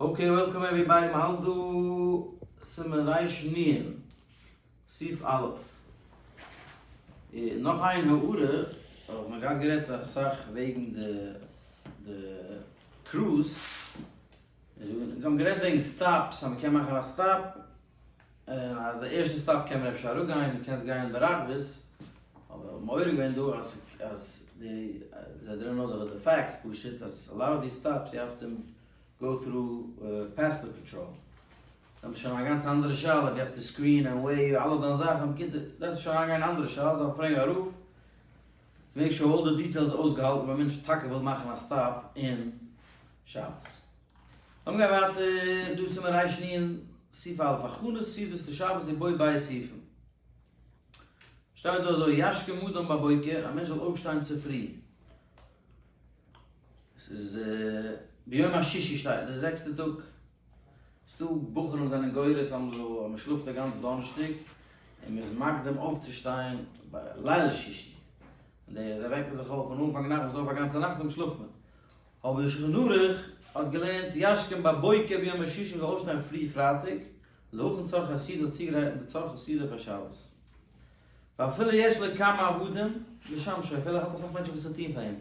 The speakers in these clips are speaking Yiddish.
Okay welcome everybody, מ'האלט דא סימן ריש נון, סעיף א'. און נאך איין הערה, האב מיר געהאט גערעדט אסאך וועגן די די קרוז, אונז האבן גערעדט וועגן stops אז מ'קען מאכן א stop, און אז די ערשטע stop קען מען אפשר אראפגיין, דו קענסט גיין ברחבות, אבער מעורר געווען דא אז אז די זיי דרינען נאר די facts פשוט אז a lot of the stops you have to go through passport control. דאן איז שוין א גאנץ אנדערע שאלה, you have to screen and weigh you אלע דיין זאכן, בקיצור דאס איז שוין אריינגיין אין אנדערע שאלות, דארף מען פרעגן א רב, make sure all די details אויסגעהאלטן ווען מענטש טאקע וויל מאכן א stop אין שבת. לאמיר גיין ווייטער, דא סימן ריש נון סעיף א', הכנות סעודות לשבת ובו ב' סעיפים. שטייט דא אזוי, ישכים אדם בבוקר, א מענטש זאל אויפשטיין צופרי. ס'איז ביום השישי שטייט, די זעקסטע טאג. ס'דא בחורים זענען גורס אז מ'זאל, אז מ'שלאפט א גאנץ דאנערשטאג, און מ'איז מקדים אויפצושטיין ביי ליל שישי. און די זיי וועקן זיך אויף אין אנפאנג נאכט, מ'איז אויף א גאנצע נאכט און שלאפט מען. אבער די שולחן ערוך האט געלערנט ישכים בבוקר ביום השישי מ'זאל אויפשטיין פרי פרייטאג, להכין צרכי סעודה צוגרייטן די צרכי סעודה פאר שבת. ואפילו יש לו כמה עבדים לשמשו אפילו ער האט אסאך מענטשן וואס צו טון פאר אים,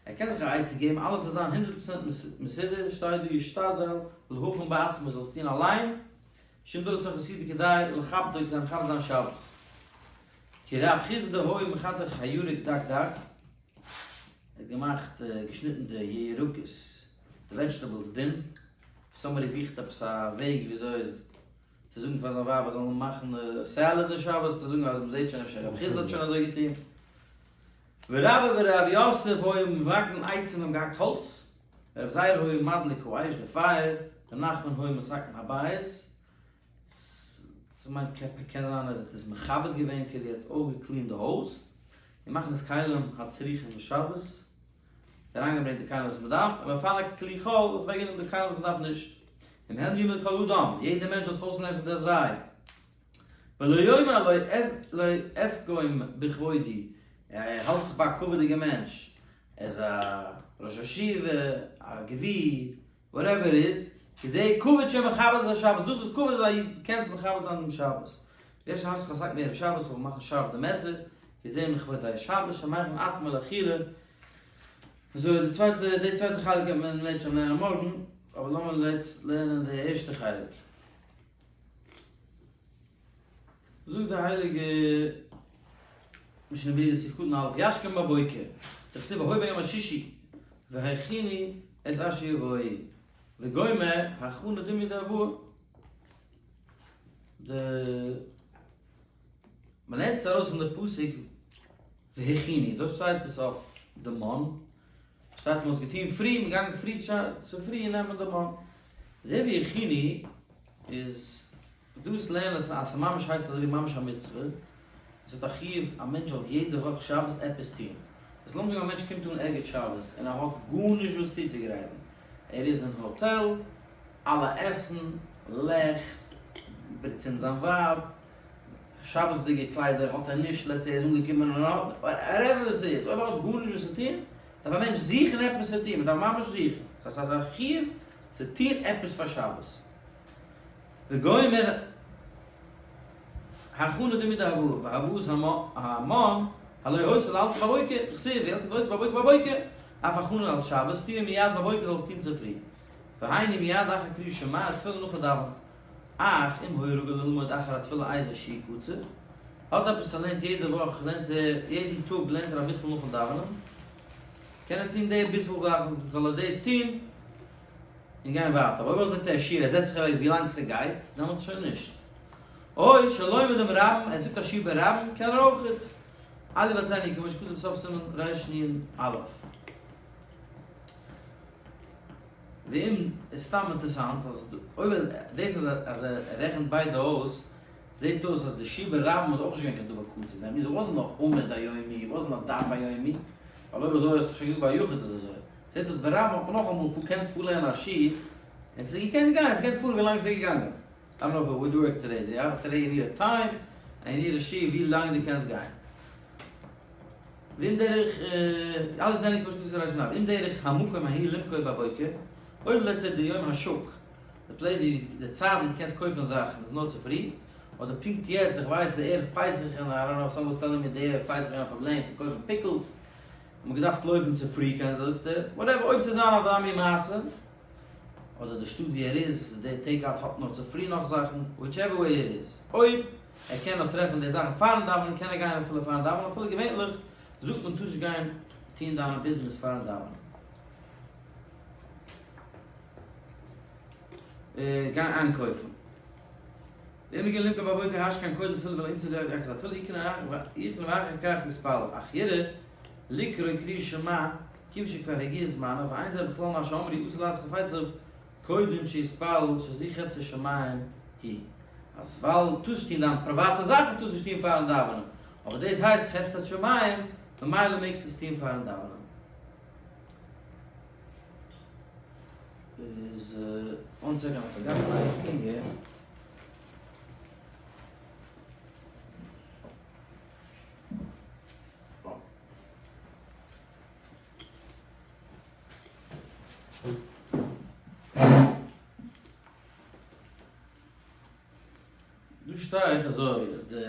ער קען זיך א עצה געבן אלעס זאל זיין הונדערט פראצענט מסודר, שטייט דא ישתדל להכין בעצמו זאל עס טון אליין, שום דבר צרכי סעודה כדי לכבדו כדי מכבד זיין שבת. כי רב חסדא היה מחתך הירק דק דק. ער האט געמאכט געשניטן די ירקות די vegetables דין, somebody זוכט עפעס א וועג וויאזוי צו זאגן פאר זיין ווייב אז זאל מאכן salad אין שבת, צו זאגן אז מ'זעט שוין אפשר רבי חסדא האט שוין אזוי געטון. ורבה ורב יוסף היו מבקעין עצים האבן געהאקט האלץ, ורב זירא היה מדליק האש די פייער, ר' נחמן היה מתקן הבית, ס'מיינט קען זיין אז ער האט עס מכבד געווען כאילו ער האט אויך געקלינט די הויז, און מכניס כלים הצריכים לשבת, אריינגעברענגט די כלים וואס מ'דארף, און מפנה כלי חול האט אוועקגענומען די כלים וואס מ'דארף נישט, ומהם ילמד כל אדם, יעדער מענטש זאל זיך אויסלערנען פון די זיי, ולא יאמר לא אפגום בכבודי, ער האלט זיך ביי א כבוד'יגע מענטש, ער איז א ראש ישיבה, א גביר, whatever איז, כי זה כבוד שמכבד את השבת, דאס איז כבוד אז א איד קען מכבד זיין דעם שבת. ויש לחתוך הסכין בערב שבת זאל מאכן שארף די מעסער, כי זה מכבוד השבת שמכין עצמו לאכילה. אזוי די צווייטע, די צווייטע חלק וועט מען לעצט לערנען מארגן, אבער לאמיר לעצט לערנען די ערשטע חלק. זאגט די הייליגע משנה ברורה סעיף קטן א', ישכים בבוקר, דכתיב והיה ביום השישי והכינו את אשר יבואו, וגומר הכנה דומיא דהבאה. די מען לערנט עס ארויס פון די פסוק והכינו, דא שטייט עס אויף די מן, שטייט מען האט עס געטון פרי, מען געגאנגען פרי צופרי נעמען די מן. די והכינו איז דאס לערנען אז ס'ממש הייסט אזוי ווי ממש א מצוה, עס האט א חיוב א מענטש זאל יעדע וואך שבת עפעס טון. דאס לאמיר זאגן א מענטש קומט אן ערגעץ שבת און ער האט גארנישט וואס צוצוגרייטן, ער איז אין האטעל, אלע עסן, לעכט, צינדט זיין ווייב, שבת'דיגע קליידער האט ער נישט, let's say ער איז אנגעקומען און ער האט, whatever עס איז, אויב ער האט גארנישט וואס צו טון, דארף א מענטש זוכן עפעס צו טון, מען דארף ממש זוכן, ס'איז א חיוב צו טון עפעס פאר שבת. וגומר הכנה דומיא דהבאה, והבאת המן הלא היתה לאלתר בבוקר, דכתיב וילקט אותו בבוקר בבוקר, אף הכנה על שבת תהיה מיד בבוקר זאלסט טון צופרי, והיינו מיד אחר קריאת שמע תפילה נאכן דאווענען, אך אם היה רגיל ללמוד אחר התפילה איזה שיעור קצר, האט עפעס ער לערנט יעדע וואך לערנט ער יעדן טאג לערנט ער אביסל נאכן דאווענען, קען ער טון די ביסל זאכן זאל ער דאס טון. און גיין ווייטער, אבער אויב האט ער צו א שיעור ער זעצט זיך אוועק ווי לאנג ס'גייט, דעמאלטס שוין נישט. או שלומד עם רבים, ער זאגט א שיעור ברבים, קען ער אויכעט. אלו ותן כמו שכתוב בסוף סימן רנ"א. ואם איז סתם אינטערסאנט אז אויב דאס אז אז ער רעכנט ביידע אויס, זעט אויס אז די שיעור ברבים איז אויך נישט געווען קיין דבר קצר, that means it wasn't א עמוד היומי, it wasn't א דף היומי, ווייל אויב אזוי האסטו שוין געזאגט ביי א יחיד איז אזוי. זעט אויס ברבים האט מען נאך אמאל געקענט פארלערנען א שיעור, און ס'איז געקענט גיין, ס'איז געקענט פארן ווי לאנג ס'איז געגאנגען. I don't know if it would work today, יא, today you need a time, and you need a שיעור ווי לאנג דו קענסט גיין. ואם דרך, אלעס זענען כמו שכתוב רש י, ואם דרך המקום ההיא למכור בבוקר, אויב let's say די יום השוק. די place ווי די צייט ווי דו קענסט קויפן זאכן איז נאר צופרי, אדער פונקט יעצט, איך ווייס ס'איז ערב פסח און I don't know someone was telling me די ערב פסח איז געווען א פראבלעם פון קויפן pickles, האט מען געדארפט לויפן צופרי קיין זאגט ער, whatever אויב ס'איז זיין אזא מין מעשה, אדער די שטאט ווי ער איז, די take out האט נאר צופרי נאך זאכן, whichever way it is, אויב ער קען נאר טרעפן די זאכן פארן דאווענען קען ער גיין אפילו פארן דאווענען, אפילו געווענליך זאגט מען טארסט נישט גיין טון דיינע ביזנעס פארן דאווענען. גיין איינקויפן. ואם הגיע למקום בבוקר השכם קודם תפילה ולא ימצא דרך אחר התפילה יקנה ואחר כך יתפלל אך יראה לקרוא קריאת שמע כיוון שכבר הגיע זמנו ואין זה בכלל מה שאמרו אסור לעשות חפציו קודם שיתפלל שזו חפצי שמים היא אז ווייל טארסט נישט טון דיין פריוואטע זאכן טארסט נישט טון פארן דאווענען אבער דאס הייסט חפצת שמים ממילא מעגסטו עס טון פארן דאווענען. איז one second איך פארגעסן איין פינגער. דא שטייט אזוי די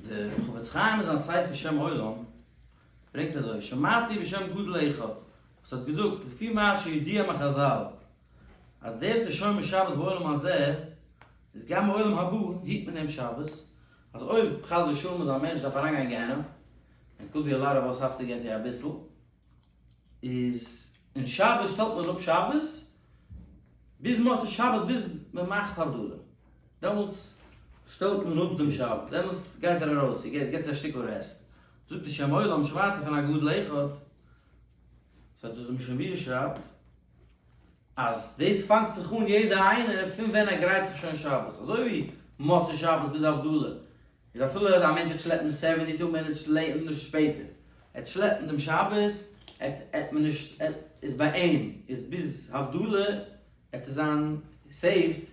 די חפץ חיים אין זיין ספר שם עולם ברענגט אזוי שמעתי בשם גדול אחד וואס האט געזאגט לפי מה שידוע מחזל אז דער וואס איז שומר שבת בעולם הזה איז גם בעולם הבא היט מען אים שבת, אז אויב חס ושלום איז א מענטש דארף אריינגיין גיהנום, און could be a lot of us have to get there אביסל, איז אין שבת שטעלט מען אפ שבת ביז מוצאי שבת ביז מען מאכט הבדלה, דעמאלטס שטעלט מען אפ דעם שבת, דעמאלטס גייט ער ארויס, ער געט זיך א שטיקל rest, זאגט די שם עולם שמעתי פון א גדול אחד, ס'הייסט דאס די משנה ברורה שרייבט אז דאס פאנגט זיך אן יעדע איינער פון ווען ער גרייט זיך שוין שבת, אזוי ווי מוצאי שבת ביז הבדלה איז אפילו א מענטש וועט שלעפן 72 minutes נישט שפעטער, ער וועט שלעפן דעם שבת עט מען נישט איז ביי אים איז ביז הבדלה עט ער זיין saved,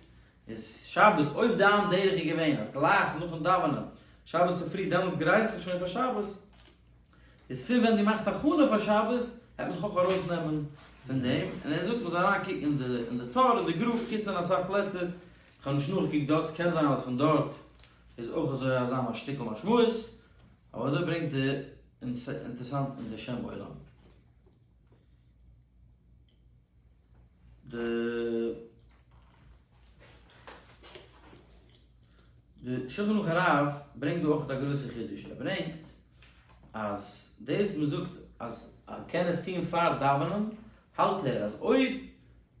איז שבת אויב דיין דרך איז געווען אז גלייך נאכן דאווענען שבת צופרי דעמאלטס גרייסטו זיך שוין פאר שבת, איז פון ווען דו מאכסט הכנה פאר שבת העט מען דיך אויך ארויס נעמען פון דעם, און ער זאגט מ'זאל אריין קוקן אין די אין די טור און די גר"א, קיצור אין אסאך פלעצער, איך האב נישט נאכגעקוקט דארט, ס'קען זיין אז פון דארט איז אויך אזוי אזא מין שטיקל משמעות, אבער אזוי ברענגט די אינטערסאנט אין די שם עולם. די די שולחן ערוך הרב ברענגט דא אויך א גרויסע חידוש, ער ברענגט אז דאס מען זאגט אז א קען עס טוהן פאר דאווענען, האלט ער אז אויב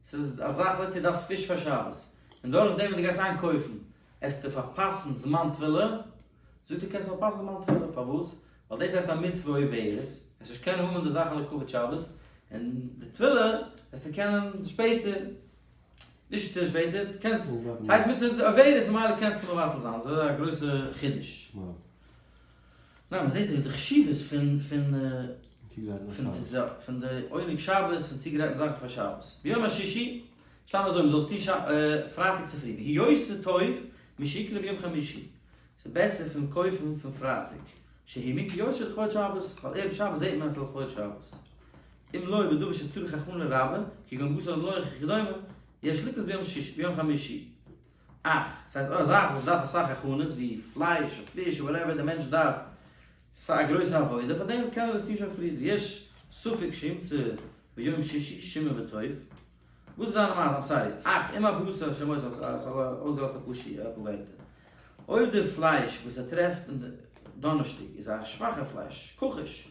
ס'איז א זאך let's say דארפסט פיש פאר שבת, און דורך דעם וואס דו גייסט איינקויפן עסטו פארפאסן זמן תפילה, זאגט ער קענסט פארפאסן זמן תפילה, פארוואס? ווייל דאס הייסט א מצוה עוברת, עסט נישט קענען האבן די זאכן לכבוד שבת, און די תפילה וועסטו קענען שפעטער. נישט שפעטער, דו קענסט, ס'הייסט מצוה עוברת ממילא קענסטו מבטל זיין, ס'איז א גרויסע חידוש. ניין, מ'זעט די חשיבות פון פון פון די עונג שבת, פון צוגרייטן זאכן פאר שבת. ביום השישי, שטייט אזוי, מ'זאל עס טון פרייטאג צופרי, והוא יותר טוב משיקנה ביום חמישי, ס'איז בעסער פון קויפן פון פרייטאג, שהוא מוכר יותר לכבוד שבת, ווייל ערב שבת זעט מען אז ס'איז לכבוד שבת. אם לא בדבר שצריך הכנה רבה, כגון בשר ומלוח וכדומה, יש לקנות ביום שיש, ביום חמישי. אך, ס'הייסט א זאך וואס דארף אסאך הכנות, ווי פלייש, פיש, whatever דער מענטש דארף, ס'איז א גרויסע עבודה, פאר דעם קען ער עס טון שוין פריער, ויש ספק שימצא ביום שישי שומן וטוב, וואס איז דיינע מעשה? I'm sorry. אך, אם הבשר שמוצא, איך האב אויסגעלאזט אפאר שי, אפאר ווערטער. אויב די פלייש וואס ער טרעפט אין דאנערשטאג איז א שוואכע פלייש, כחוש,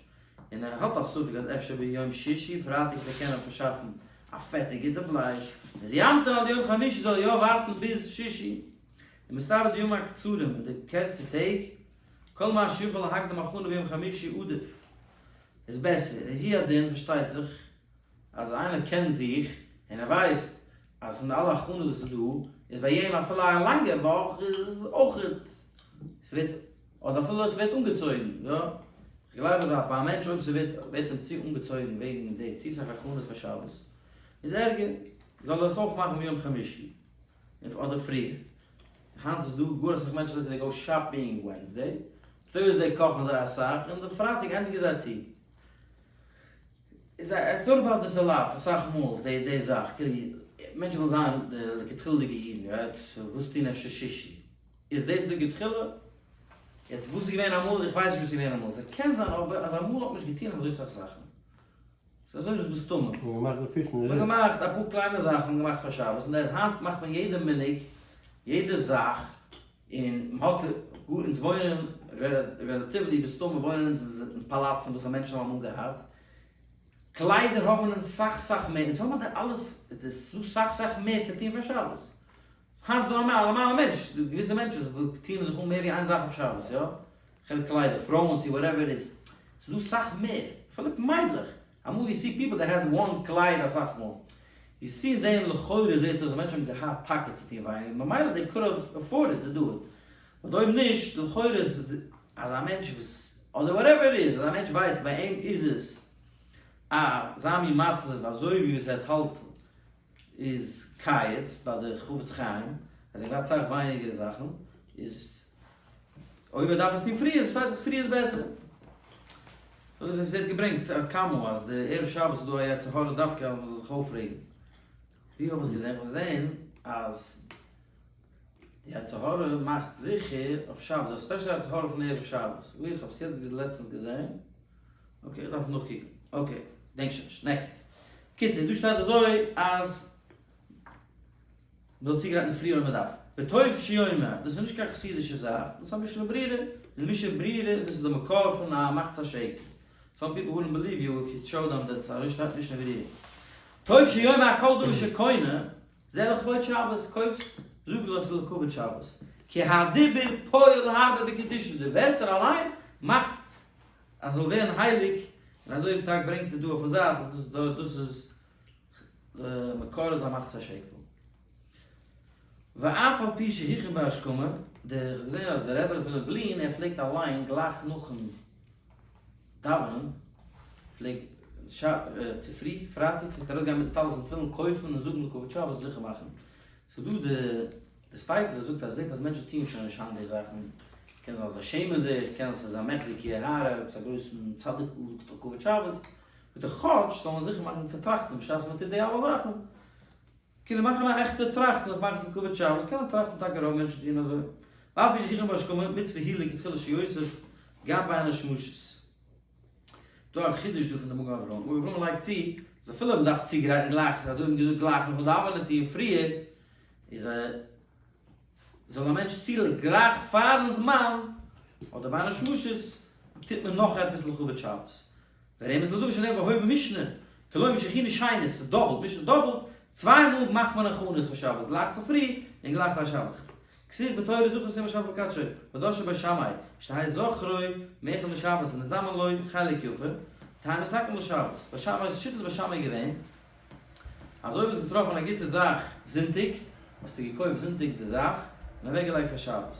און ער האט א ספק אז אפשר ביום שישי פרייטאג וועט ער קענען פארשאפן א פעטע גוטע פלייש, איז ימתין עד יום חמישי זאל ער יא ווארטן ביז שישי, און מסתבר די ימים הקצרים אין די קערצע טעג, כל מה שיכול להקדים הכנה ביום חמישי עדיף, איז בעסער, און הוא הדין פארשטייט זיך אז איינער קען זיך און ער ווייסט אז פון די אלע הכנות וואס איז דא איז ביי אים אפילו א לאנגע וואך איז אויכעט ס'ווערט אדער אפילו עס ווערט אנגעצויגן, יא, כ'גלייב אז ביי א מענטש אויב ס'ווערט ווערט אים צו אנגעצויגן וועגן די צו סאך הכנות פאר שבת, איז ערגער, זאל ער עס אויך מאכן ביום חמישי, אדער פריער. היינט איז דא גאר אסאך מענטשן וואס זיי go shopping Wednesday, Thursday קאכן זיי אסאך, און די פרייטאג ענדיגן זיי צו. איז I thought about this a lot, אסאך מאל, די די זאך, כאילו. מענטשן ווילן זיין די לכתחילה'דיגע אידן, right? So וואס טון אפשר שישי? איז דאס לכתחילה? יעצט וואס איז געווען אמאל? איך ווייס נישט וואס איז געווען אמאל. ס'קען זיין אבער אז אמאל האט מען נישט געטון אזוי סאך זאכן. ס'איז אזוי ווי מסתמא. מ'האט געמאכט די פיש און מ'האט געמאכט אפאר קליינע זאכן געמאכט פאר שבת, און היינט מאכט מען יעדע מנהג, יעדע זאך, און מ'האט גאר, אונז וואוינען relatively מסתמא וואוינען אונז אין פאלאצן וואס מענטשן האבן אמאל געהאט, קליידער האבן אונז סאך סאך מער, אונז האבן די אלעס, עס איז דא סאך סאך מער צו טון פאר שבת. היינט איז דא א נארמאלע מענטש, געוויסע מענטשן וואס טוען זיך אן מער ווי איין זאך אויף שבת, יא? חלק קליידער, פרויען צו whatever it is, ס'איז דא סאך מער, אפילו מיידלעך, אמאל you see people that had one קלייד אסאך מאל, you see אין דעם לכאורה זעט אויס אז מענטשן האבן געהאט טאקע צו טון ווייניגער, ממילא they could have afforded to do it, but אויב נישט, לכאורה איז אז א מענטש וואס, אדער whatever it is, אז א מענטש ווייסט ביי אים איז עס א אזא מין מצב אזוי ווי וואס ער האלט איז קיץ ביי די חפץ חיים אז ער געהאט סאך ווייניגער זאכן איז אויב ער דארף עס טון פריער פארשטייט זיך פריער איז בעסער. אזוי ווי עס ווערט געברענגט כמה אז די ערב שבת איז דא א יצר הרע דווקא אז מען זאל זיך אויפרעגן. ווי האב איך עס געזען? איך האב געזען אז די יצר הרע מאכט זיכער אויף שבת, די special יצר הרע פון ערב שבת. ווי איך האב עס יעצט לעצטנס געזען. Okay איך דארף נאכקוקן. Okay דענק שוין נישט. Next. קיצור דא שטייט אזוי אז מ'זאל צוגרייטן פריער אויב מ'דארף. וטוב שיאמר, דאס איז נישט קיין חסידישע זאך, דאס איז א משנה ברורה, די משנה ברורה דאס איז די מקור פון א מחצית השקל. Some people wouldn't believe you if you show them that אזוי שטייט משנה ברורה. טוב שיאמר כל דבר שקונה, זה לכבוד שבת, קויפסט, זאג דאך ס'איז לכבוד שבת. כי הדיבור פועל הרבה בקדושה, די ווערטער אליין מאכט אז ס'זאל ווערן הייליג, און אזוי טאקע ברענגט ער דא אויפן זייט אז דאס איז די מקור איז א מחצית השקל. ואף על פי שהכין בהשכמה, די איך האב געזען אז די רבי פון לובלין ער פלעגט אליין גלייך נאכן דאווענען פלעגט צופרי פרייטאג פלעגט ער ארויסגיין מיטן טלית און תפילין קויפן און זאגן לכבוד שבת זיכער מאכן ס'דא די די סטייפלער זאגט אז ער זעט אז מענטשן טוען שוין נישט היינט די זאכן, קען זיין זיי שעמען זיך, קען זיין ס'איז א מחזי כי יהרע, עפעס א גרויסן צדיק'ל זאגסט דאך כבוד שבת, זאגט ער כאטש זאל מען זיכער מאכן צו טראכטן בשעת מען טוט די אלע זאכן, כאילו מאכן א עכטע טראכטן איך מאך עס לכבוד שבת, קען מען טראכטן טאקע רוב מענטשן טוען אזוי, ואף פי שהכין בהשכמה, מצוה היא לכתחילה שיוסיף גם בין השמשות. דא א חידוש דא פון די מגן אברהם, מגן אברהם לייגט צו אז אפילו מען דארף צוגרייטן גלייך, אזוי ווי מ'האט געזאגט גלייך נאכן דאווענען צו און פריער, איז א זאל א מענטש צילן גלייך פארן זמן, אדער בין השמשות, טוט מען נאך עפעס לכבוד שבת. ורמז לדבר שנאמר והיה במשנה, כלומר שהכינו שנית, ס'איז דאפלט, משנה איז דאפלט, צוויי מאל מאכט מען הכנות פאר שבת, גלייך צופרי און גלייך פאר שבת. כתיב בתורה זכור את יום השבת לקדשו, ודרשו בית שמאי, שתהא זכרו מאחד לשבת ונזדמן לו חלק יפה, תהא מתקן לשבת. בית שמאי איז שיטת בית שמאי געווען, אז אויב האסט געטראפן א גוטע זאך זונטאג, האסטו געקויפט זונטאג די זאך און אוועק געלייגט פאר שבת.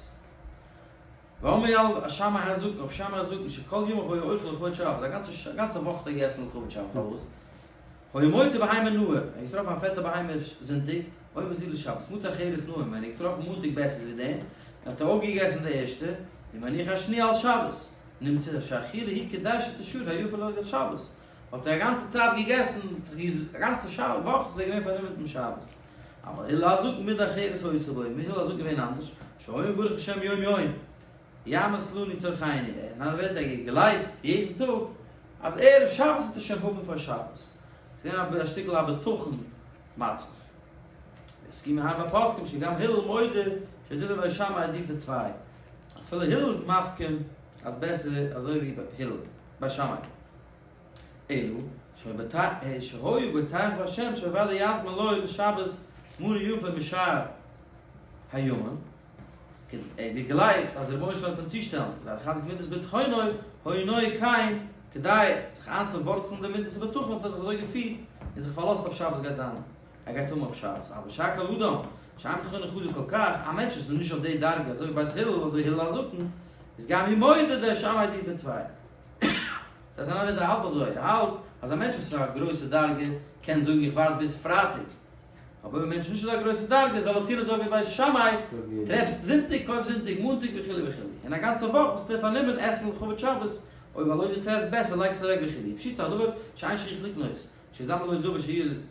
ואמרו על שמאי הזקן, אויף שמאי הזקן, שכל ימיו היה אוכל לכבוד שבת, א גאנצע וואך האט ער געגעסן לכבוד שבת, פארוואס? היה מוצא בהמה נאה, ער האט געטראפן א פעטע בהמה זונטאג, אומר זו לשבת, מצא אחרת נאה ממנה, ער האט געטראפן מאנטאג בעסערס ווי דעם, האט ער אויפגעגעסן די ערשטע, ומניח השניה על שבת, נמצא שהאכילה היא כדי שתשאר היפה לו לשבת, האט ער א גאנצע צייט געגעסן, א גאנצע וואך איז ער געווען פארנומען מיטן שבת. אבל הלל הזקן מידה אחרת היתה בו, הלל הזקן געווען אנדערש, שהיה מברך השם יום יום, יעמס לנו צרכינו, אין אנדערע ווערטער ער האט געגלייבט יעדן טאג אז ערב שבת וועט ער שוין האבן פאר שבת, ס'איז געווען א שטיקל א בטחון מצב. והסכימו הרבה פוסקים שגם הלל מודה שדברי בית שמאי עדיפי טפי, אפילו הלל איז מסכים אז בעסער אזוי ווי הלל, בית שמאי. אלא שהיה בוטח בהשם שבוודאי יזמין לו לשבת מנה יפה משאר הימים, ער האט געגלייבט אז דער רבונו של עולם וועט אים צושטעלן, כדי לחזק מידת בטחונו היה נוהג כן, כדי זיך איינצואווארצלן די מידת הבטחון האט ער זיך אזוי געפירט און זיך פארלאזט אויף שבת גייט זיין, ער גייט האבן אויף שבת, אבל שאר כל אדם שאין בטחונו חזק כל כך, א מענטש וואס איז נישט אויף די דרגה אזוי ווי בית הלל אזוי ווי הלל הזקן, איז גם הוא מודה דשמאי עדיפא טפי. זיי זענען אוודאי האלט אזוי, ער האלט אז א מענטש וואס איז א גרויסע דרגה קען זאגן איך ווארט ביז פרייטאג, אבער אויב א מענטש איז נישט אזא גרויסע דרגה זאל ער טון אזוי ווי בית שמאי, טרעפסט זונטאג קויף זונטאג מאנטאג וכו' וכו', און א גאנצע וואך ביסטו פארנומען עסן לכבוד שבת, אויב ווייל אויב דו טרעפסט בעסער לייגסט אוועק וכו', פשיטא הדבר שאין שכיח לקנות, שיזדמן לו דבר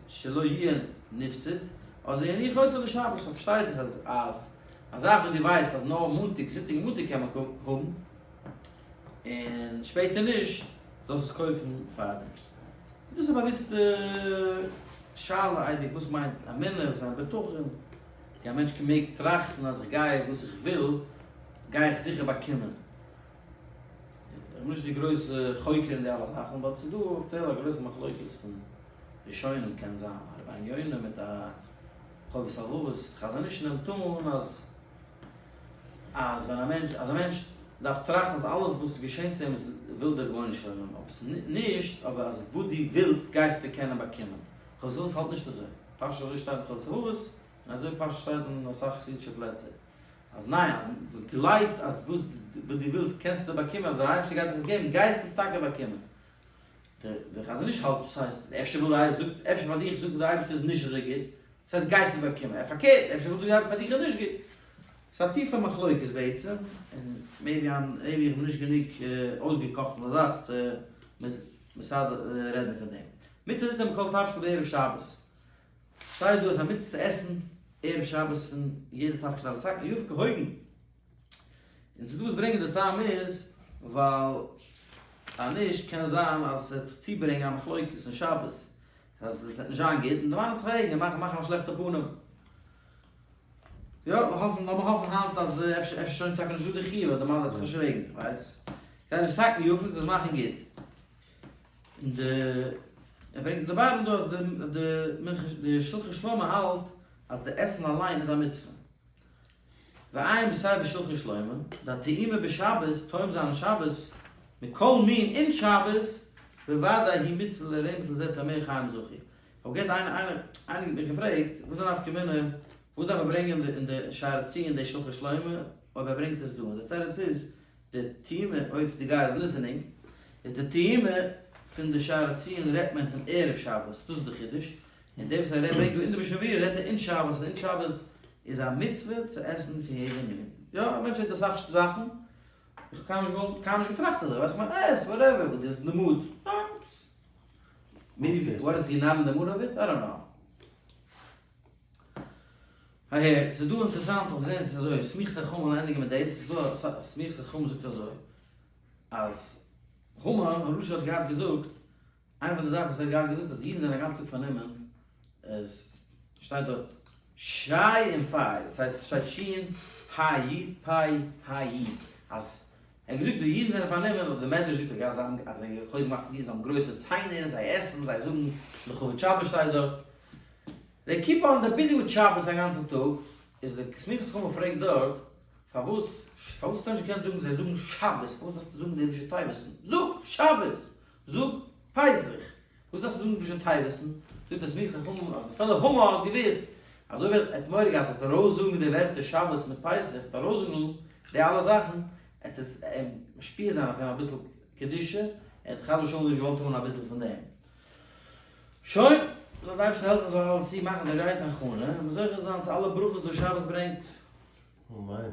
שלא יהיה נפסד. אדער יניח אותו לשבת, פארשטייט זיך אז אז א זאך וואס דו ווייסט אז נאר מאנטאג, זונטאג און מאנטאג קען מען האבן, און שפעטער נישט, זאלסט עס קויפן פארדעם. דאס איז א באוויסטע שאלה אייביג, וואס מיינט אמונה, וואס מיינט בטחון, צו א מענטש קען מעג טראכטן אז איך גיי וואס איך וויל גיי איך זיכער באקומען. איך בין נישט די גרויסע חוקר אין די אלע זאכן, but ס'איז דא אפיציעל א גרויסע מחלוקת פון ראשונים קען זיין, א רבינו יונה מיט א חובת הלבבות, חזון איש נעמט אן אז אז ווען א מענטש אז א מענטש דארף טראכטן אז אלעס וואס געשענט צו אים איז וויל דער רבונו של עולם, אבער ס'איז נישט אבער אז וואס דו ווילסט גייסטו קענען באקומען, חובת הלבבות האלט נישט אזוי, פשט אזוי שטייט אין חובת הלבבות און אזוי פשט שטייט אין אסאך חסידישע פלעצער. אז ניין, אז מען גלייבט אז וואס דו ווילסט קענסטו באקומען, אז דער אייבערשטער גייט דיך עס געבן, גייסטו עס טאקע באקומען. דער חזון איש האלט, דאס הייסט, אפשר וויל דער אייבערשטער, זאגט, אפשר פאר דיך זאגט דער אייבערשטער איז נישט אזוי גוט, דאס הייסט גייסט עס באקומען, פארקערט, אפשר וויל דער אייבערשטער פאר דיך איז נישט גוט. ס'איז א טיפע מחלוקת בעצם, און maybe maybe איך בין נישט גענוג אויסגעקאכט אין די זאך צו מסדר רעדן פון דעם. מצוה לטעום מכל תבשיל בערב שבת. שטייט דא אז א מצוה צו עסן ערב שבת פון יעדע תבשיל כדי לתקנו יפה כהוגן, און ס'איז דא וואס ברענגען די טעם איז ווייל אז נישט קען זיין אז ס'וועט זיך צוברענגען א מחלוקת אין שבת אז עס וועט נישט זיין גוט און די מאן וועט זיך רעגן און מאכן מאכן א שלעכטע פנים. יא, לאמיר האפן לאמיר האפן היינט אז אפשר אפשר שוין טאקע נישט דא די חיוב אז די מאן וועט זיך נישט רעגן, כ'ווייס. כדי לתקנו יפה זאל עס מאכן גוט. און די ער ברענגט די בארן דא אז די די מנחה די שלחן שלמה האלט אז די עסן אליין איז א מצוה. ועיין בספר שלחן שלמה, דהטעימה בשבת, טועם זיין אין שבת, מכל מין אין שבת, בוודאי היא מצוה לרמז לזה טועמיה חיים זכו. כ'האב געהערט איינער איינער איינער האט מיך געפרעגט וואס איז די נפקא מינה וואס דארף ער ברענגען אין די שער ציון די שלחן שלמה אויב ער ברענגט עס דא און די תירוץ איז די טעימה אויב די guy איז listening איז די טעימה פון די שער הציון רעדט מען פון ערב שבת דאס איז די חידוש און די וואס ער ברענגט דא אין די משנה ברורה רעדט ער אין שבת אז אין שבת איז א מצוה צו עסן פון יעדע מין יא א מענטש עסט אסאך זאכן איך האב קיינמאל נישט געוואלט קיינמאל נישט געטראכט אזוי ווייסט מען עסט whatever וואס דו ביסט אין די mood maybe what is not in the mood of it I don't know. אהער, ס'איז דא אינטערעסאנט, כ'האב געזען ס'איז אזוי, סמיכת חכמים וויל ענדיגן מיט דאס, ס'איז דא א סמיכת חכמים זאגט אזוי, אז המן הרשע האט געהאט געזאגט, איינע פון די זאכן וואס ער האט געהאט געזאגט אז די אידן זענען א גאנצן טאג פארנומען, עס שטייט דארט שיי און פיי, דאס הייסט עס שטייט שין היי יוד פיי היי יוד, אז ער האט געזאגט די אידן זענען פארנומען, אדער די מדרש זאגט אז זיי האבן אז זיי חוזק מאכט פון די אידן, זיי האבן גרויסע ציינער, זיי עסן, זיי זאגן לכבוד שבת שטייט דארט. זיי keep on they're busy with שבת א גאנצן טאג, איז די סמיכת חכמים פרעגט דארט, פארוואס פארוואס האט ער נישט געקענט זאגן זיי זאגן שבת, פארוואס דארפסטו זאגן די ראשי תיבות'ן, זאג שבת, זאג פסח, וואס דארפסטו זאגן ראשי תיבות'ן, זאגט די סמיכת חכמים אז אפילו המן האט געוואוסט אז אויב ער האט מורא געהאט אז ארויסזאגן די ווערטער שבת מיט פסח, ארויסזאגן די אלע זאכן, עט עס משפיע זיין אויף אים אביסל קדושה, ער האט חס ושלום נישט געוואלט האבן אביסל פון דעם. שוין, זאל די אייבערשטער העלפן מ'זאל אלעס צו מאכן די גרייט הכנה, און זוכה זיין צו אלע ברכות וואס שבת ברענגט. אמן.